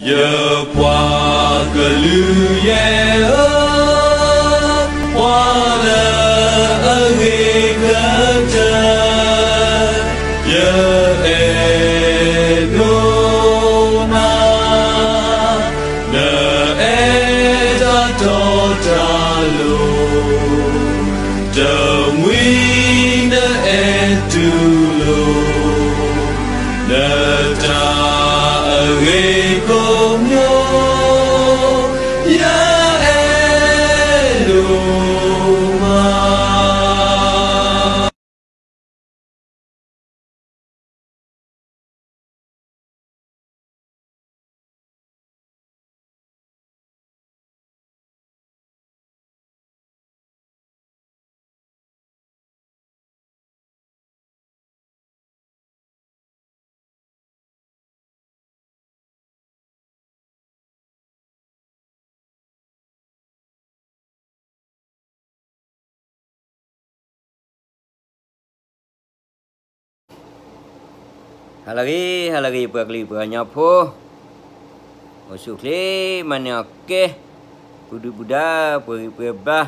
ယပှၤကလုာ်ယဲၢ်ဧၢ, ပှၤလၢအဂ့ၤကတၢၢ်, ယအဲၣ်ဒိးနၤ, နအဲၣ်တၢ်တီတၢ်လိၤ, တမှံၤနအဲၣ်တူၢ်လိာ် နတၢ်အဂ့ၤကိးမံၤ, ယအဲၣ်ဒိးမး. ဟါလၢအဂ့ၤ ဟါလၢအဂ့ၤ ပှၤကလုာ်ပှၤကညီဖိ, အိၣ်ဆူၣ်အိၣ်ချ့ မၤန့ၢ်အီၣ်ကဲ, ပူၤဒုပူၤဒါ ပှဲၤဂံၢ်ပှဲၤဘါ,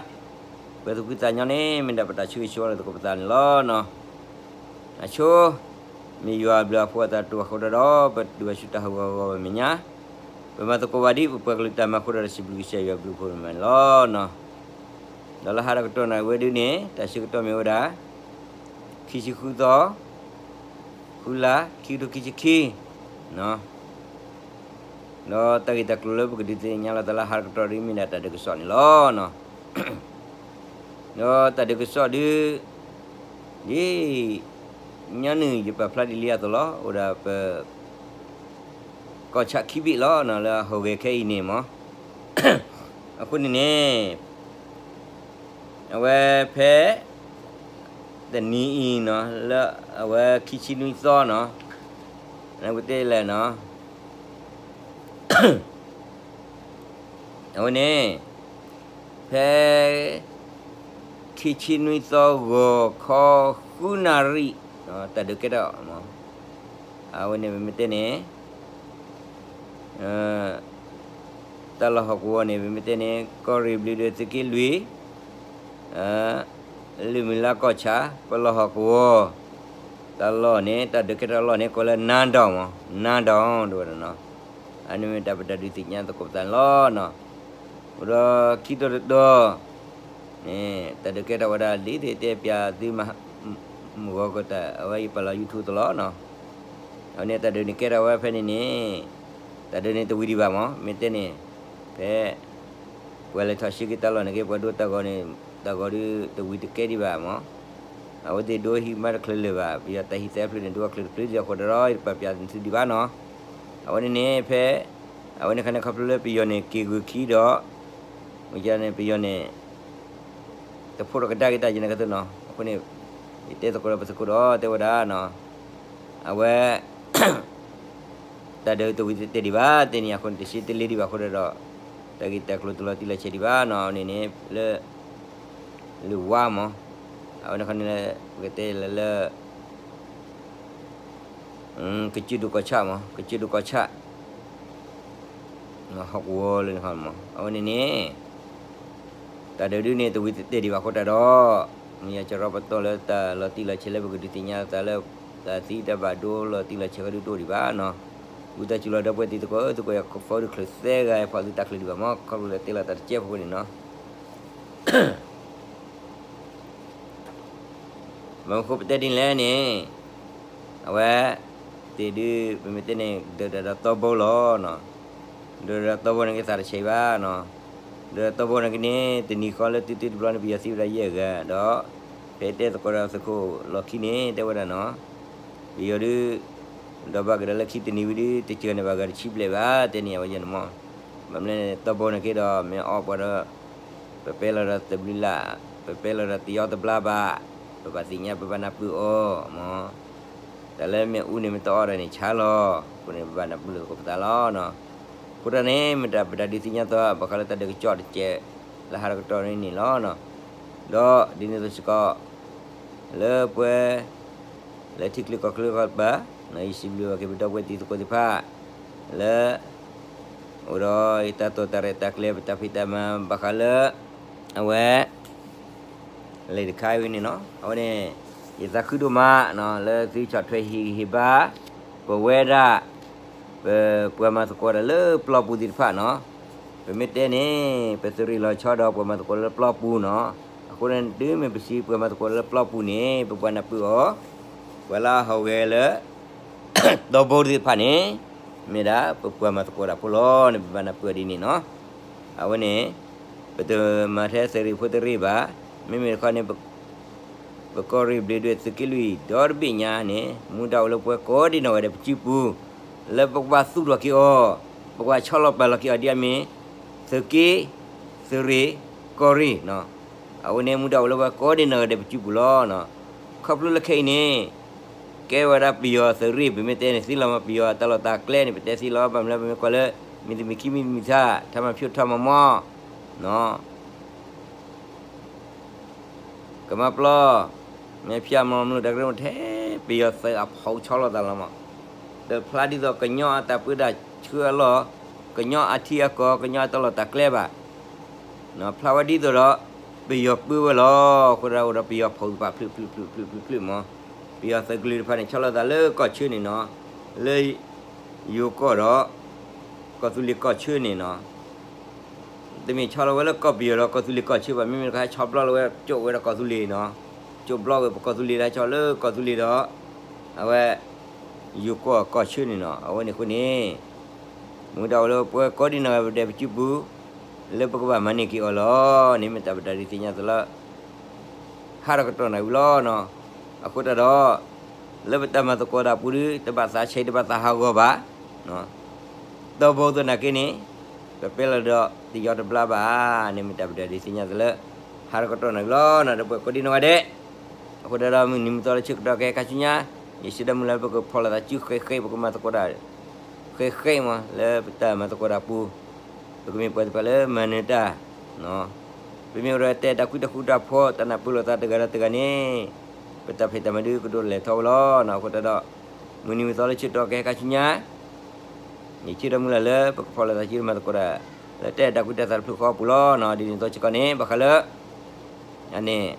ပှဲၤသူၣ်ခုသးညီန့ၣ် မ့ၢ်ဒၣ်ပတၢ်ဆၢဂ့ၤဆၢဝါလၢသကိးပသးန့ၣ်လီၤ. အဆိ မ့ၢ်ယွၤအဘျုးအဖှိၣ်အသးတအိၣ်အဃိဒီး ပတုၤဘၣ်ဆူတၢ်ဟးဂီၤဂီၤဝဲမဲာ်ညါ, ပမၤသကိးဘၣ်ဒ်ပပှၤကလုာ်တၢ်မၤအဃိဒီး စံးဘျုးကစၢ်ယွၤအဘျုးအဖှိၣ်မဲာ်ညါန့ၣ်လီၤ. ဒီးလၢဟါဒီးကတီၢ်နၣ်ရံၣ်ဝဲဒၣ်န့ၣ် တၢ်ဆၢကတီၢ်မ့ၢ်ဝဲဒၣ် ခံဆံဃုသီ, ဃုလါ ခံကထိခံဆံခံ, ဒီးတၢ်ဂ့ၢ်တၢ်ကျိၤလၢပကဒုးသ့ၣ်ညါလီၤသးလၢဟါဒီးကတီၢ်ဒ်မ့ၢ်ဒၣ်တၢ်ဒုးကစီၣ်န့ၣ်လီၤ. ဒီးတၢ်ဒုးကစီၣ်ဒုး ဒ်ညီနုၢ်ယပာ်ဖျါဒ်လံအသိးလီၤ. အိၣ်ဒၣ်ပ ကီၢ်ဆၣ်ခံဘ့ၣ်လီၤ လၢအဟူးဂဲၤခဲအံၤန့ၣ်မး. အဃိန့ၣ်န့ၣ် အဝဲဖဲ တနံၤအံၤနီၤ လၢအဝဲခံဆံနွံသီနီၤ, နကတဲလဲၣ်နီၤ, အဝဲန့ၣ် ဖဲ ခံဆံနွံသီ ဂီၤခီ ဃုနၣ်ရံၣ် တၢ်ဒုးကဲထီၣ်မး, အဝဲန့ၣ်ပမ့ၢ်တဲန့ၣ် တၢ်လီၢ်ဟီၣ်ကဝီၤန့ၣ် ပမ့ၢ်တဲန့ၣ် ကီၢ်ရ့ၣ်ဘျံးဒီးသုးက့လွံၢ် လၢမုၢ်လါကီၢ်ဆၣ် ပလီၢ်ဟီၣ်ကဝီၤ တၢ်လီၢ်န့ၣ် တၢ်ဒုးကဲထီၣ်လီၢ်န့ၣ် ကိးလၢနါဒီးမး နါဒီး ဒ်ဝဲဒၣ်နီၤ, အန့ၣ်မ့ၢ်တၢ်ပတၢ်ဒုးသ့ၣ်ညါသကိးပသးန့ၣ်လီၤ. အိၣ်ဒီးခံတီၤတတီၤ န့ၣ် တၢ်ဒုးကဲထီၣ်ဝဲဒၣ်လံ တဲပျးသုမၤ မုၢ်ဂီၤကတၢၢ် အဝဲယပာ်လီၤ YouTube တလီၤနီၤ, အဝဲန့ၣ်တၢ်ဒုးန့ၣ်ကဲထီၣ်ဝဲဖဲန့ၣ်န့ၣ် တၢ်ဒုးန့ၣ်တဝံၤဒံးဘၣ်မး မ့ၢ်တဲန့ၣ် ဖဲ ပှၤလဲၤထီၣ်ဆှၢက့ၤတၢ်လီၢ်န့ၣ်က့ ပှၤဒိတၢ်ဂီၤန့ၣ် တၢ်ဂီၤဒုးတဝံၤတကဲဒံးဘၣ်မး, အဝဲသ့ၣ်ဒိဟံးမးတချုးလၢၤဘၣ် ပယီၤတၢ်ဟံးသဲဖျၢၣ်န့ၣ် ဒိအချုးတဖျၢၣ်အဃိဒီး ယတပာ်ပျးသုဒံးဘၣ်နီၤ, အဝဲန့ၣ်န့ၣ် ဖဲ အဝဲန့ၣ်ခါန့ၣ်ခီဖျိလၢပယီၤန့ၣ် က့ၤဂုာ်ခံဒီး မ့ၢ်န့ၣ် ပယီၤန့ၣ် တဖိးထီၣ်ကဒါက့ၤတၢ်ယဲန့ၣ်ကသ့ၣ်နီၤ, အဃိန့ၣ် ယတဲသကိးဒီးပသုးခိၣ်ဒီး တဲဝဲဒၣ်နီၤ, အဝဲ တၢ်ဒုးတဝံၤတတဲဒံးဘၣ် တဲန့ၣ် အဃိန့ၣ် တဆံတလ့ဒံးဘၣ်အဃိဒီး တၢ်ဂ့ၢ်တၢ်ကျိၤတလီၤတံၢ်လီၤဆဲးဒံးဘၣ်နီၤ, န့ၣ်န့ၣ် လၢ လၢဝါမး, အဝဲန့ၣ်ခီန့ၣ်လၢ ပကတဲလၢလၢ ကစၢၢ်ဒိၣ်ကီၢ်ဆၣ်မး ကစၢၢ်ဒိၣ်ကီၢ်ဆၣ် ဟီၣ်ကဝီၤလၢန့ၣ်ခီမး အဝဲန့ၣ်န့ၣ် တၢ်ဒုးဒုးန့ၣ် တဝံၤတတဲဒံးဘၣ်အဃိတၢ်ဒီး မ့ၢ်ယၤစရီပတီၢ်လၢတၢ်လီၤတံၢ်လီၤဆဲးလၢပကဒုးသ့ၣ်ညါသးလၢ တၢ်သံတၢ်ဘၣ်ဒိလီၤတံၢ်လီၤဆဲးကဒုးတအိၣ်ဒံးဘၣ်နီၤ, ဝံသးစူၤလီၤဒီပုၢ်ဝဲၢ်တံၤသကိး သကိးယၤ ခီဖီဒုးချုးသၢဂၤ ဖီၣ်သုတၢ်ချုးဒံးဘၣ်မး ခီဖျိလၢတဲလီၤတၢ်တကဲဖိန့ၣ်နီၤ ဘၣ်မနုၤဃိပတဲဒ်န့ၣ်လဲၣ်န့ၣ်, အဝဲသ့ၣ်ဒုး ပမ့ၢ်တဲန့ၣ် ဒၢးတၢ်ဒီးသီဘိလီၤနီၤ, ဒၢးတၢ်ဒီးသီဘိန့ၣ်ကသးတဆဲးဘၣ်နီၤ, ဒၢးတၢ်ဒီးသီဘိန့ၣ်ကန့ၣ် တနံၤဃီလၢတုၤတုၤတဘျီန့ၣ် ပယီၤသံဝဲဒၣ်ယဲၢ်ဂၤဒီး ဖဲတဲသကိးဒီးသုးခိၣ်လီၢ်ခံန့ၣ် တဲဝဲဒၣ်နီၤ, ပယီၤဒုး ဒီးဘၣ်ကဒီးလၢခံတနံၤဝံၤဒုး တစၢၤန့ၣ်ဘၣ်ဂၤတဆံဘျဲၣ်ဘၣ် တဲန့ၣ် အဝဲယဲၢ်န့ၣ်မး, ဘၣ်မနုၤလဲၣ်န့ၣ် သီဘိန့ၣ်က့ဒီး မ့ၢ်အီၣ်ပှၤဒီး ပပဲလီၤဒီးသဘျုးလၢ်, ပပဲလီၤဒီးတယီတဘျါဘၣ်, ပဘၣ်သ့ၣ်ညါပဘၣ်နၢ်ပၢၢ်အီၤမး, တၢ်လၢမ့ၣ်အူန့ၣ်မ့ၢ်တအီၣ်ဒီးန့ၣ်ဆါလီၤ, အဃိန့ၣ် ပဘၣ်နၢ်ပၢၢ်လိာ်သကိးပသးလီၤနီၤ, အဃိတၢ်န့ၣ် မ့ၢ်တၢ်ပတၢ်ဒုးသ့ၣ်ညါသီ ဘၣ်ဃးလၢတၢ်ဒုးကစီၣ်တကဲး လၢဟါဒီးကတီၢ်န့ၣ်န့ၣ်လီၤနီၤ, ဒီးဒ်န့ၣ်အသိးစ့ၢ်ကီး လၢပှဲၤ လၢထံချၢကီၢ်ချၢကီၢ်ပၤ ယစံးဘျုးဘၣ်က့ၤပဒီပုၢ်ဝဲၢ်တံၤသကိးသ့ၣ်တဖၣ် လၢ အိၣ်ဒီးယတၢ်တိာ်တၢ်ရဲၣ်တၢ်ကျဲၤ ပတၢ်ဖံးတၢ်မၤဘၣ်ဃးလၢ အဝဲ လံာ်တခါဝဲန့ၣ်နီၤ. အဝဲန့ၣ် ယသးခုဒိၣ်မးနီၤ လၢသုဆီၣ်ထွဲဟ့ၣ်ဂံၢ်ဟ့ၣ်ဘါ ပဝဲဒၣ် ပပှၤမၤသကိးတၢ်လၢပျီပူၤသ့ၣ်တဖၣ်နီၤ. ပမ့ၢ်တဲန့ၣ် ပသုးရ့ၣ်လီၤဆီဒီးပှၤမၤသကိးလၢပျီပူၤနီၤ. အဃိန့ၣ် တုၤမ့ၢ်ပစံးပှၤမၤသကိးလၢပျီပူၤန့ၣ် ပပှၤနၢ်ပၢၢ်အီၤ ပှၤလၢအဟူးဂဲၤလၢ တီဘိသ့ၣ်တဖၣ်န့ၣ် မ့ၢ်ဒၣ်ပပှၤမၤသကိးတၢ်ဖိလီၤန့ၣ် ပဘၣ်နၢ်ပၢၢ်ဒ်န့ၣ်နီၤ. အဝဲန့ၣ် ပတမၤထဲသုးရ့ၣ်ဖိတရ့ၣ်ဘၣ်. မ့မ့ၢ်တခီန့ၣ် ပကီၢ်ရ့ၣ်ဘျ့းဒွဲၣ်သုးက့လွံၢ်ဒီတဘ့ၣ်ညါန့ၣ် မူဒါအိၣ်လၢပဝဲကိးဒံနီၢ်ဂၤဒဲးပစုပူၤ လၢပကဘၣ်သူၣ်ထီၣ်က့ၤအီၤ ပကဘၣ်ဆီလီၤပာ်လီၤက့ၤအီၤဒ်အမ့ၢ် သုးက့ သုးရ့ၣ် ကီၢ်ရ့ၣ်နီၤ. အဝဲန့ၣ်မူဒါအိၣ်လၢပဝဲကိးဒံနီၢ်ဂၤဒဲးပစုပူၤလီၤ. ခီဖျိလၢခဲအံၤန့ၣ် ကဲဝဲဒၣ်ပယီၤသုးရ့ၣ် ပမ့ၢ်တဲန့ၣ် သ့လီၤမးပယီၤတၢ်လီၢ်တၢ်ကျဲန့ၣ် ပတဲသ့လီၤ ဘၣ်မနုၤလၢပမ့ၢ်ကွၢ်လၢ မံၤတမံၤခံမံၤတမံၤသၢ ထၢမၤဖၠိထၢမၤမီ ကမၤပျီ မ့ၢ်ဖၠၣ်မီမနုၤတၢ်ကရၢမီၤထဲ ပယီၤသုးအဖီဆီလီၤသးလီၤမး. ဒီးဖျါဒ်သိးကညီအတၢ်ပၢတၢ်ဆှၢအလီၢ် ကညီအထံအကီၢ် ကညီအတၢ်လီၢ်တၢ်ကျဲဘၣ် ဖျါဝဲဒ်သိးဒီး ပယီၤပၢဝဲလီၤ. အဃိဒၣ်အိၣ်ဒီးပယီၤဖီၣ်သပှၢ်ဖျၢၣ်ဖျၢၣ်ဖျၢၣ်ဖျၢၣ်ဖျၢၣ်မး. ပယီၤသုးကလုာ်တဖၣ်န့ၣ် ဆီလီၤသးလၢကီၢ်ဆၢန့ၣ်နီၤ လၢ ယိၤကီၢ်ဒီး ကီၢ်သူလ့ၤကီၢ်ဆၢန့ၣ်နီၤ. တမ့ၢ်ဆီလီၤဝဲလၢကီၢ်ပယီၤဒီးကီၢ်သူလ့ၤကီၢ်ဆၢဘၣ် မ့မ့ၢ်တခီဟဲဆီဘျီလီၤဝဲ ကၠိၣ်ဝဲဒီးကီၢ်သူလ့ၤနီၤ. ကၠိၣ်ဘျီဝဲပကီၢ်သူလ့ၤဒၣ်ဆီလၢကီၢ်သူလ့ၤဒီး အဝဲ ယိၤကီၢ်ကီၢ်ဆၢန့ၣ်နီၤ. အဝဲန့ၣ်အဃိန့ၣ် မူဒါအိၣ်လၢပဝဲကိးဒံနီၢ်ဂၤဒဲးပစုပူၤ လၢပကဘၣ်မၤန့ၢ်က့ၤအီၤလီၤန့ၣ် မ့ၢ်တၢ်ပတၢ်ဒုးသ့ၣ်ညါသးလၢ ဟါဒီးကတီၢ်နၢ်ဝံၤလီၤနီၤ. အဃိတၢ်ဒီး လၢပတၢ်မၤသကိးတၢ်ပူၤဒီး တဘၣ်သးဆဲးတဘၣ်သးဟးဂီၤဘၣ် တီဘိသနာ်က့န့ၣ် ပပဲလီၤဒီးတယီတဘျါဘၣ်န့ၣ် မ့ၢ်တၢ်ပတၢ်ဒုးသ့ၣ်ညါသးလၢ ဟါဒီးကတီၢ်နၢ်ဝံၤလီၤနီၤ ဒီးပဝဲကိးဒံနီၢ်ဂၤဒဲး. အဃိတၢ်ဒီး မုၢ်နံၤမုၢ်သီလၢဆၢကတီၢ်ကဟဲခါဆူညါ ယဆၢဒီးမုၢ်လၢ်လၢပကဖီၣ်လိာ်သးစုဃဲးဃဲး ပကမၤသကိးတၢ် ဃဲးဃဲးမး လၢပတၢ်မၤသကိးတၢ်ပူၤ ပကမ့ၢ်ပှၤသ့ၣ်တဖၣ်လၢမၤနၢၤတၢ် ပမ့ၢ်အိၣ်ဒီးတဲတၢ်ကွံတၢ်ဃူတၢ်ဖိး တၢ်နၢ်ပၢၢ်လိာ်သးတဂၤဒီးတဂၤန့ၣ် ပတၢ်ဖံးတၢ်မၤဒုးကဒိၣ်လဲၢ်ထီၣ်ဝဲလီၤနီၤ. အဃိတၢ်ဒီး မုၢ်နံၤမုၢ်သီလၢဆၢကတီၢ်ကဟဲခါဆူညါ ယဆၢဒီးမုၢ်လၢ်လၢ ပကဖီၣ်လိာ်သးစုမၤသကိးတၢ် လၢတဲတၢ်ကွံတၢ်သးတဖျၢၣ်ဃီအပူၤလီၤနီၤ. ဒ်န့ၣ်အသိးစ့ၢ်ကီးန့ၣ် ဘၣ်ဃးလၢ အန့ၣ်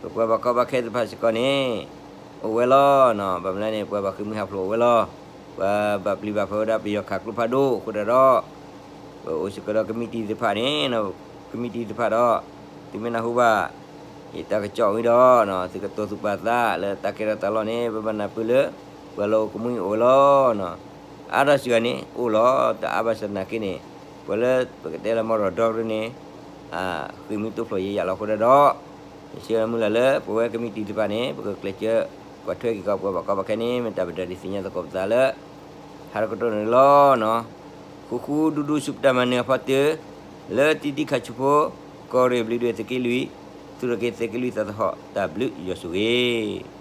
ပပှၤဘၣ်ကီဘၣ်ခဲသ့ၣ်တဖၣ်စ့ၢ်ကီးန့ၣ် အိၣ်ဝဲလီၤနီၤ. ဘၣ်မနုၤလဲၣ်န့ၣ် ပှၤဘၣ်ဃ့ၢ်မှံဟးဖျိးအိၣ်ဝဲလီၤ. ပှၤဘၣ်ပျံၤဘၣ်ဖုးဝဲဒၣ်ပယီၤခးကျိဖးဒိၣ်အဃိတၢ်ဒီး ပအိၣ်စ့ၢ်ကီးဒီးကမံးတံာ်သ့ၣ်တဖၣ်န့ၣ် ကမံးတံာ်သ့ၣ်တဖၣ်ဒီး သုမ့ၢ်နၢ်ဟူဘၣ် ယတၢ်ကစီၣ်ဝံၤဒီး သုကတိၤသူၣ်ပာ်သးလၢတၢ်ကဲထီၣ်တၢ်လီၢ်န့ၣ် ပဘၣ်နၢ်ပၢၢ်လၢ ပှၤလီၢ်အိၣ်ကမှံအိၣ်ဝဲလီၤ. အါထီၣ်စှၤဂၤန့ၣ် အိၣ်လီၤ တအါဘၣ်ဆၣ်သနာ်က့န့ၣ် ပှၤလၢပကတဲလၢမီၢ်ရီၣ်ဒီကရၢန့ၣ် ဃ့ၢ်မှံတိဖျိးယဲယၤလီၤ. အဃိတၢ်ဒီး ယဆၢမုၢ်လၢ်လၢ ပဝဲကမံးတံာ်သ့ၣ်တဖၣ်န့ၣ် ပကကျဲးစၢး ကွၢ်ထွဲက့ၤကီးပှၤဘၣ်ကီဘၣ်ခဲန့ၣ် မ့ၢ်တၢ်ပတၢ်ဒုးသ့ၣ်ညါသကိးပသးလၢ ဟါတကတီၢ်န့ၣ်လီၤ. ဃူဃူဒူဒူဆူပတၢ်မၤနၢၤအဖီတၢၢ် လၢတံၤတံၤခးဆူဖိ ကီၢ်ရ့ၣ်ဘျ့းဒွဲၣ်သုးက့လွံၢ် သူၣ်ထီၣ်က့ၤသုးက့လွံၢ်သးသဟီၣ် တၢ်ဘျုးယွၤဆိၣ်ဂ့ၤ